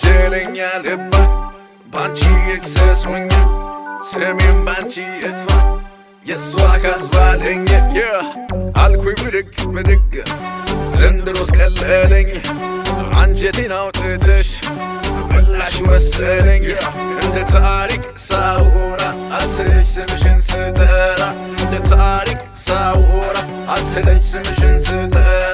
ወንጀለኛ ልባ ባንቺ ይክሰሱኝ፣ ስሜም ባንቺ ይጥፋ የእሷ ካስባለኝ። አልኩኝ ብድግ ብድግ፣ ዘንድሮስ ቀለለኝ። አንጀቴን አውጥተሽ በላሽ መሰለኝ። እንደ ታሪክ ሳወራ አልሰለች ስምሽን ስጠራ፣ እንደ ታሪክ ሳወራ አልሰለች ስምሽን ስጠራ።